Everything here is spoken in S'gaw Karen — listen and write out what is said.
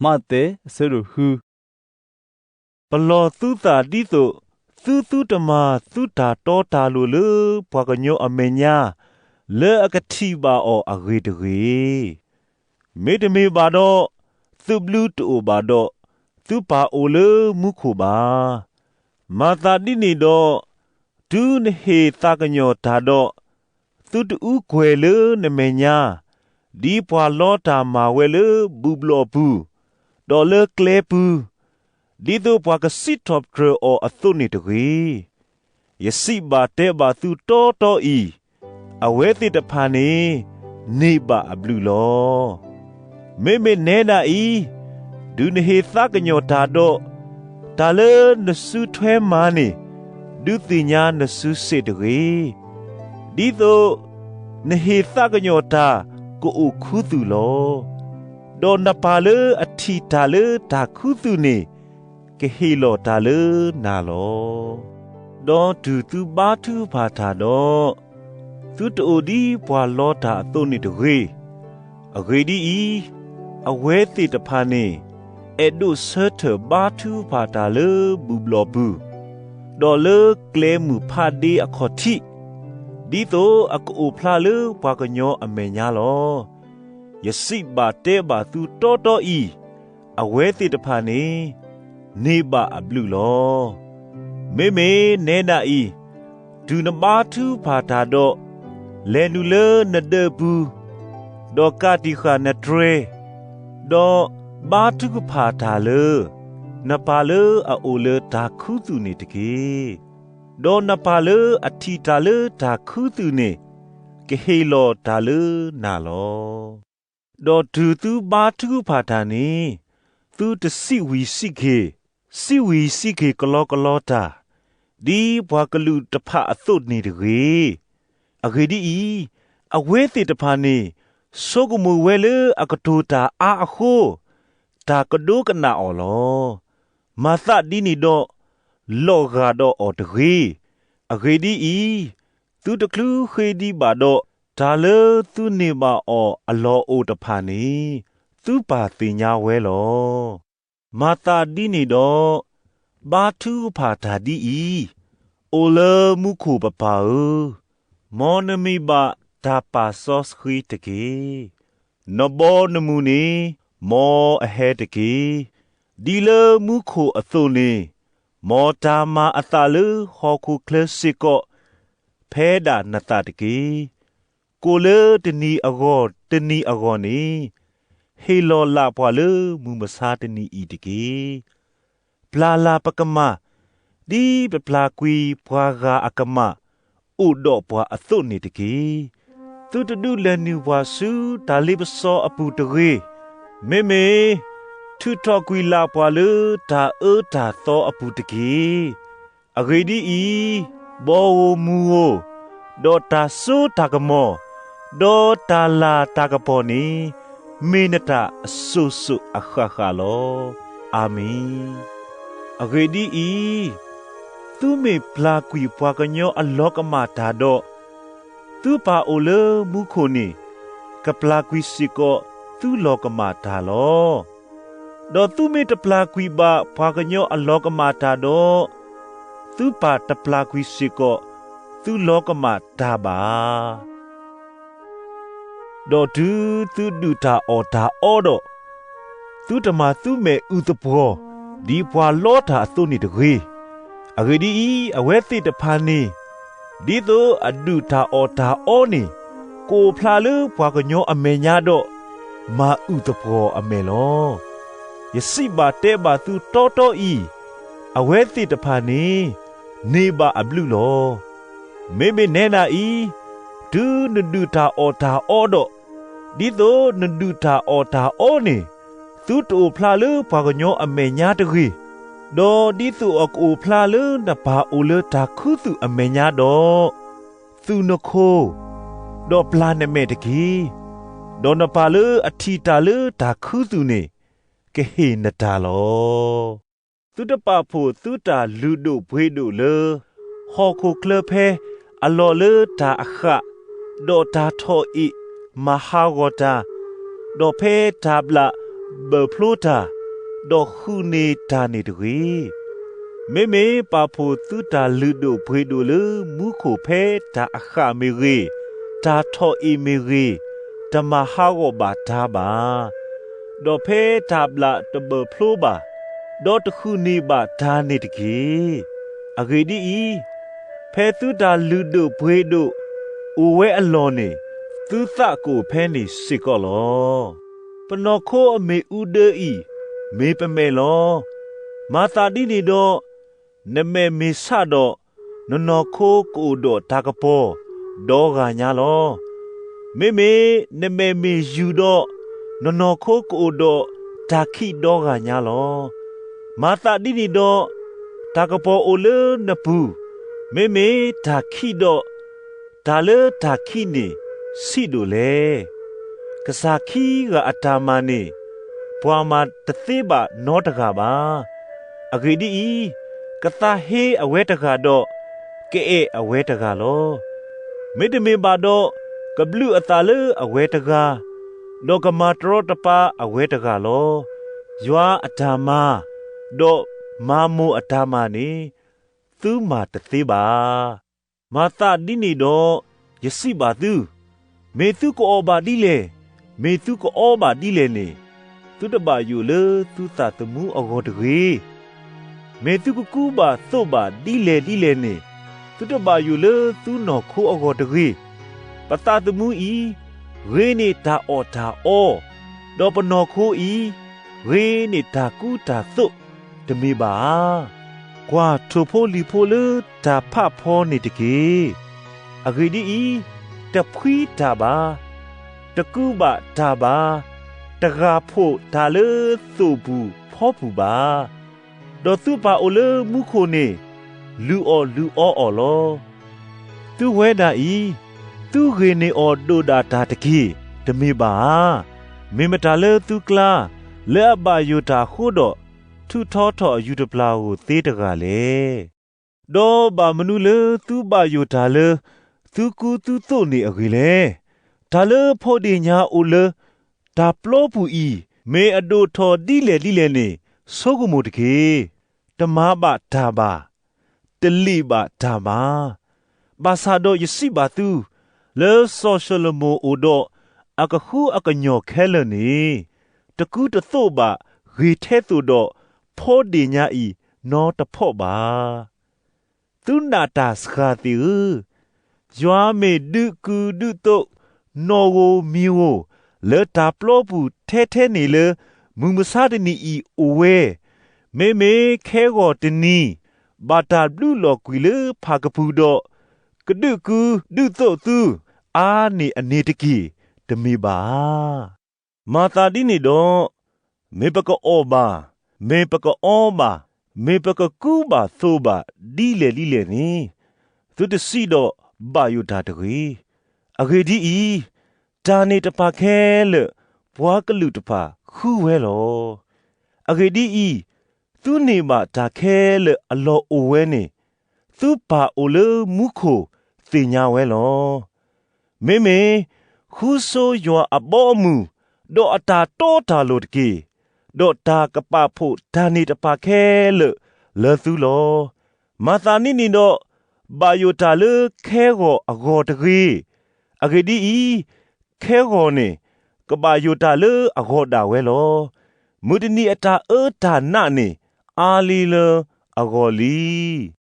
မးသဲ အဆၢဒိၣ်ဃု. ပလီၢ်သုသးဒ်သိး သုသုတမၤသုတၢ်တီတၢ်လိၤလၢပှၤကညီအမဲာ်ညါ လၢအကထံၣ်ဘၣ်အီၤအဂ့ၢ်တဂ့ၤ. မ့တမ့ၢ်ဘၣ်ဒီး, သုဘျုးတအိၣ်ဘၣ်ဒီး, သုပၢ်အိၣ်လၢမူခိၣ်ဘၣ်. မၤသးဒ်န့ၣ်ဒီး, တုၤနဟ့ၣ်သးကညီၤတၢ်ဒီး, သုတအူကွဲၤလၢနမဲာ်ညါ, ဒ်ပှၤလီတၢ်မၤဝဲလၢဘူၣ်ဘျီၣ်ပူၤ, ဒီးလၢကျဲပူၤ, ဒ်သိးပှၤကစံးထီၣ်ပတြၢၤအီၤအသိးန့ၣ်တဂ့ၤ. ယစံးဘၣ်တဲဘၣ်သုတီတီအံၤ, အဝဲသ့ၣ်တဖၣ်န့ၣ် န့ၢ်ဘၣ်အဘျုးလီၤ. မ့မ့ၢ်နဲဒၣ်အံၤ, တုၤနဟ့ၣ်သးကညီၤတၢ်ဒီး, တၢ်လၢနစုထွဲမၤန့ၣ်, ဒုးသ့ၣ်ညါနစုစ့ၣ်တဂ့ၤ. ဒ်သိးနဟ့ၣ်သးကညီၤတၢ်ကအိၣ်ခူသူၣ်လီၤ. ဒီးနပၢ်လၢအထံၣ်တၢ်လၢတၢ်ခူသူၣ်န့ၣ်, ကဟ့ၣ်လီၤတၢ်လၢနၤလီၤ. ဒီးတုၤသုဘါထုကဖၣ်တၢ်ဒီး, သုတအိၣ်ဒ်ပှၤလီတၢ်အသိးန့ၣ်တဂ့ၤ. အဂ့ၢ်ဒ်အံၤ, အဝဲသ့ၣ်တဖၣ်န့ၣ် အဲၣ်ဒိးဆၢထၢၣ်ဘါထုကဖၣ်တၢ်လၢဘူၣ်ဘျီၣ်ပူၤ, ဒီးလၢကျဲမုၢ်ဖးဒ့အခီၣ်ထံး, ဒ်သိးအကအိၣ်ဖျါလၢပှၤကညီအမဲာ်ညါလီၤ. ယစံးဘၣ်တဲဘၣ်သုတီတီအံၤ, အဝဲသ့ၣ်တဖၣ်န့ၣ် န့ၢ်ဘၣ်အဘျုးလီၤ. မ့မ့ၢ်နဲဒၣ်အံၤ, တုၤနဘါထုကဖၣ်တၢ်ဒီး, လဲၤနုာ်လၢနဒၢးပူၤ, ဒီးကးတံာ်ဃာ်နတြဲၤ, ဒီးဘါထုကဖၣ်တၢ်လၢ နပၢ်လၢအအိၣ်လၢတၢ်ခူသူၣ်န့ၣ်တက့ၢ်. ဒီးနပၢ်လၢအထံၣ်တၢ်လၢတၢ်ခူသူၣ်န့ၣ်, ကဟ့ၣ်လီၤတၢ်လၢနၤလီၤ. ဒီးတုၤသုဘါထုကဖၣ်တၢ်န့ၣ်, သုတစံးဝံၤစံးက့ၤ, စံးဝံၤစံးက့ၤကလီကလီတၢ်, ဒ်ပှၤကလုာ်တဖၣ်အသိးန့ၣ်တဂ့ၤ. အဂ့ၢ်ဒ်အံၤ, အဝဲသ့ၣ်တဖၣ်န့ၣ် ဆိကမိၣ်ဝဲလၢအကတိၤတၢ်အါအဃိ, တၢ်ကဒိကနၣ်အီၤလီၤ. မၤသးဒ်န့ၣ်ဒီး, လီၤဂာ်ဒီးအီၤတဂ့ၤ. အဂ့ၢ်ဒ်အံၤ, သုတချုးဃ့ဒံးဘၣ်ဒီး, တၢ်လၢသုန့ၢ်ဘၣ်အီၤအလီၢ်အိၣ်တဖၣ်န့ၣ်, သုပၢ်သ့ၣ်ညါဝဲလီၤ. မၤသးဒ်န့ၣ်ဒီး, ဘါထုကဖၣ်တၢ်ဒ်အံၤ, အိၣ်လၢမူခိၣ်ပပၢ်ဧၢ, မ်နမံၤဘၣ်တၢ်ပာ်စီဆှံတက့ၢ်. နဘီနမုၢ်န့ၣ်, မ်အဟဲတက့ၢ်. ဒ်လၢမူခိၣ်အသိးန့ၣ်, မ်တၢ်မၤအသးလၢဟီၣ်ခိၣ်ချၢစ့ၢ်ကီး, ဖဲဒၣ်နသးတက့ၢ်. ကိၣ်လၢတနံၤအဂီၢ်တနံၤအဂီၢ်န့ၣ်, ဟ့ၣ်လီၤလၢ်ပှၤလၢမုၢ်မဆါတနံၤအံၤတက့ၢ်. ပျၢ်လၢ်ပကမၢ်, ဒ်ပပျၢ်ကွံာ်ပှၤဂၤအကမၢ်, အိၣ်ဒီးပှၤအသိးန့ၣ်တက့ၢ်. သုတဒုးလဲၤနုာ်ပှၤဆူတၢ်လ့ပစီအပူၤတဂ့ၤ. မ့မ့ၢ်, ထုးထီၣ်ကွံာ်လၢ်ပှၤလၢတၢ်အၢတၢ်သီအပူၤတက့ၢ်. အဂ့ၢ်ဒ်အံၤ, ဘီဧိၤမုၢ်ဧိၤ, ဒီးတၢ်စိတၢ်ကမီၤ, ဒီးတၢ်လၤတၢ်ကပီၤန့ၣ်, မ့ၢ်နတၢ်အစိၤစိၤအဃၣ်ဃၣ်လီၤ. အၤမ့ၣ်. အဂ့ၢ်ဒ်အံၤ, သုမ့ၢ်ပျၢ်ကွံာ်ပှၤကညီအလီၤကမၣ်တၢ်ဒီး, သုပၢ်အိၣ်လၢမူခိၣ်န့ၣ်, ကပျၢ်ကွံာ်စ့ၢ်ကီးသုလီၤကမၣ်တၢ်လီၤ. ဒီးသုမ့ၢ်တပျၢ်ကွံာ်ဘၣ်ပှၤကညီအလီၤကမၣ်တၢ်ဒီး, သုပၢ်တပျၢ်ကွံာ်စ့ၢ်ကီးသုလီၤကမၣ်တၢ်ဘၣ်. ဒီးတုၤသုဒုၣ်တၢ်အီၣ်တၢ်အီဒီး, သုတမၤသုမဲာ်အုၣ်သပှီၤ, ဒ်ပှၤလီတၢ်အသိးန့ၣ်တဂ့ၤ. အဂ့ၢ်ဒ်အံၤ, အဝဲသ့ၣ်တဖၣ်န့ၣ်, ဒ်သိးအဒုၣ်တၢ်အီၣ်တၢ်အီန့ၣ်, ကအိၣ်ဖျါလၢပှၤကညီအမဲာ်ညါဒီး, မၤအုၣ်သပှီၤအမဲာ်လီၤ. ယစံးဘၣ်တဲဘၣ်သုတီတီအံၤ, အဝဲသ့ၣ်တဖၣ်န့ၣ်, န့ၢ်ဘၣ်အဘျုးလီၤ. မ့မ့ၢ်နဲဒၣ်အံၤ, တုၤနဒုၣ်တၢ်အီၣ်တၢ်အီဒီး, ဒ်သိးနဒုၣ်တၢ်အီၣ်တၢ်အီန့ၣ်, သုတအိၣ်ဖျါလၢပှၤကညီအမဲာ်ညါတဂ့ၤ, ဒီးဒ်သိးအကအိၣ်ဖျါလၢနပၢ်အိၣ်လၢတၢ်ခူသူၣ်အမဲာ်ညါဒီး, သူၣ်နခိၣ်, ဒီးပျၢ်နမဲာ်တက့ၢ်. ဒီးနပၢ်လၢအထံၣ်တၢ်လၢတၢ်ခူသူၣ်န့ၣ်, ကဟ့ၣ်နတၢ်လီၤ. သုတပာ်ဖှိၣ်သုတၢ်လုၢ်ဒိၣ်ပှ့ၤဒိၣ်လၢ ဟီၣ်ခိၣ်ချၢဖဲအလီၢ်လၢတၢ်အဃၣ်, ဒီးတၢ်ထီၣ်အ့ၣ်မၤဟးဂီၤတၢ်, ဒီးဖဲတၢ်ဘျၣ် ဘၢၣ်ဖျိတၢ်, ဒီးဃုန့ၢ်တၢ်န့ၣ်တဂ့ၤ. မ့မ့ၢ်ပာ်ဖှိၣ်သုတၢ်လုၢ်ဒိၣ်ပှ့ၤဒိၣ်လၢမူခိၣ်ဖဲတၢ်အဃၣ်မ့ၢ်ဂ့ၤ, တၢ်ထီၣ်အ့ၣ်မ့ၢ်ဂ့ၤ, တမၤဟးဂီၤဘၣ်တၢ်ဘၣ်. ဒီးဖဲတၢ်ဘျၣ်တဘၢၣ်ဖျိဘၣ်, ဒီးတဃုန့ၢ်ဘၣ်တၢ်န့ၣ်တက့ၢ်. အဂ့ၢ်ဒ်အံၤ, ဖဲသုတၢ်လုၢ်ဒိၣ်ပှ့ၤဒိၣ်အိၣ်ဝဲအလီၢ်န့ၣ်, သုသးကအိၣ်ဖဲန့ၣ်စ့ၢ်ကီးလီၤ. ပနီၢ်ခိအမ့ၣ်အူဒၢအံၤ, မ့ၢ်ပမဲာ်လီၤ. မၤသးဒ်န့ၣ်ဒီး, နမဲာ်မ့ၢ်ဆးဒီး, နနီၢ်ခိကအိၣ်ဒီးတၢ်ကပီၤဒီဂၤညါလီၤ. မ့မ့ၢ်နမဲာ်မ့ၢ်ယူၤဒီး, နနီၢ်ခိကအိၣ်ဒီးတၢ်ခံးဒီဂၤညါလီၤ. မၤသးဒ်န့ၣ်ဒီး, တၢ်ကပီၤအိၣ်လၢနပူၤ, မ့မ့ၢ်တၢ်ခံးဒီး, တၢ်လၢတၢ်ခံးန့ၣ်ဆံးဒိၣ်လဲၣ်. ကစၢ်ခံဂၤအတၢ်မၤန့ၣ်, ပှၤမၤတသ့ဘၣ်နီတဂၤဘၣ်. အဂ့ၢ်ဒ်အံၤ, ကသးဟ့အဝဲတဂၤဒီး, ကအဲၣ်အဝဲတဂၤလီၤ. မ့တမ့ၢ်ဘၣ်ဒီး, ကဘျုးအသးလၢအဝဲတဂၤ, ဒီးကမၤတရီတပါအဝဲတဂၤလီၤ. ယွၤအတၢ်မၤ, ဒီးမၤမိၢ်အတၢ်မၤန့ၣ်, သုမၤတသ့ဘၣ်. မၤသးဒ်န့ၣ်ဒီး, ယစံးဘၣ်သု, မ့ၢ်သုကအီၣ်ဘၣ်ဒ်လဲၣ်, မ့ၢ်သုကအီဘၣ်ဒ်လဲၣ်န့ၣ်, သုတဘၣ်ယိၣ်လၢသုသးသမူအဂီၢ်တဂ့ၤ. မ့ၢ်သုကကူဘၣ်သိးဘၣ်ဒ်လဲၣ်ဒ်လဲၣ်န့ၣ်, သုတဘၣ်ယိၣ်လၢသုနီၢ်ခိအဂီၢ်တဂ့ၤ. ပသးသမူအံၤ, ဂ့ၤန့ၢ်တၢ်အီၣ်တၢ်အီ, ဒီးပနီၢ်ခိအံၤ, ဂ့ၤန့ၢ်တၢ်ကူတၢ်သိး, တမ့ၢ်ဘၣ်ဧါ. ကွၢ်ထိၣ်ဖိလံၤဖိလၢတၢ်ဖးဖီန့ၣ်တက့ၢ်. အဂ့ၢ်ဒ်အံၤ, တဖှံတၢ်ဘၣ်, တကူဘၣ်တၢ်ဘၣ်, တဂၢ်ဖှိၣ်တၢ်လၢသိၣ်ပူၤဖီပူၤဘၣ်. ဒီးသုပၢ်အိၣ်လၢမူခိၣ်န့ၣ်, လုၢ်အီၣ်လုၢ်အီအီၤလီၤ. သုဝဲဒၣ်အံၤ, သုဂ့ၤန့ၢ်အီၤဒိၣ်ဒၣ်တၢ်တက့ၢ်, တမ့ၢ်ဘၣ်ဧါ. မ့ၢ်မတၤလၢသုကျါ, လၢအဘၣ်ယိၣ်တၢ်အဃိဒီး, ထုးထီထီၣ်အယူာ်တပျၢ်ဧိၤသ့တဂၤလဲၣ်. ဒီးဘၣ်မနုၤလၢသုဘၣ်ယိၣ်တၢ်လၢသုကူသုသိးန့ၣ်အဂ့ၢ်လဲၣ်. တၢ်လၢဖိဒ့ၣ်ညါအိၣ်လၢတၢ်ပျီပူၤအံၤ, မ့ၢ်အဒိၣ်ထီၣ်ဒ်လဲၣ်ဒ်လဲၣ်န့ၣ်, ဆိကမိၣ်တက့ၢ်. တမၤဘၣ်တၢ်ဘၣ်, တလံာ်ဘၣ်တၢ်ဘၣ်. ဘၣ်ဆၣ်ဒီးယစံးဘၣ်သု, လၢစီၤၡလိၤမိၣ်အိၣ်ဒီးအကဃုအကညီၢ်ခဲလၢာ်န့ၣ်, တကူတသိးဘၣ်ဂ့ၤထဲသိးဒီးဖိဒ့ၣ်ညါအံၤနီတဖီဘၣ်. သုနာ်တၢ်စှၤသ့ၣ်ဧၢ, ယွၤမ့ၢ်ဒုးကူဒုးသိးနီၢ်ဧိၤမံၤဧိၤ လၢတၢ်ပျီပူၤထဲထဲန့ၣ်လၢမုၢ်မဆါတနံၤအံၤအိၣ်ဝဲ, မ့မ့ၢ်ခဲဂီၤတနံၤ ဘၣ်တၢ်ဘျုးလီၤကွံာ်လၢဖၣ်ကပူၤဒီး, ကဒုးကူဒုးသိးသုအါန့ၢ်အန့ၣ်တက့ၢ်, တမ့ၢ်ဘၣ်ဧါ. မၤသးဒ်န့ၣ်ဒီး, မ့ၢ်ပကအီၣ်ဘၣ်, မ့ၢ်ပကအီဘၣ်, မ့ၢ်ပကကူဘၣ်သိးဘၣ်ဒ်လဲၣ်ဒ်လဲၣ်န့ၣ်, သုတစံးဒီးဘၣ်ယိၣ်တၢ်တဂ့ၤ. အဂ့ၢ်ဒ်အံၤ, တၢ်န့ၣ်တဖၣ်ခဲလၢာ်ပှၤကလုာ်တဖၣ်ဃုဝဲလီၤ. အဂ့ၢ်ဒ်အံၤ, သုန့ၢ်ဘၣ်တၢ်ခဲလၢာ်အလီၢ်အိၣ်ဝဲန့ၣ်, သုပၢ်အိၣ်လၢမူခိၣ်သ့ၣ်ညါဝဲလီၤ. မ့မ့ၢ်ဃုဆိယွၤအဘီအမုၢ်, ဒီးအတၢ်တီတၢ်လိၤတက့ၢ်. ဒီးတၢ်ကပာ်ဖှိၣ်တၢ်န့ၣ်တဖၣ်ခဲလၢာ်လၢသုလီၤ. မၤသးဒ်န့ၣ်ဒီး, ဘၣ်ယိၣ်တၢ်လၢခဲဂီၤအဂီၢ်တဂ့ၤ. အဂ့ၢ်ဒ်အံၤ, ခဲဂီၤန့ၣ် ကဘၣ်ယိၣ်တၢ်လၢအဂီၢ်ဒၣ်ဝဲလီၤ. မုၢ်တနံၤအတၢ်အၢတၢ်နးန့ၣ် အါလံလၢအဂီၢ်လံ.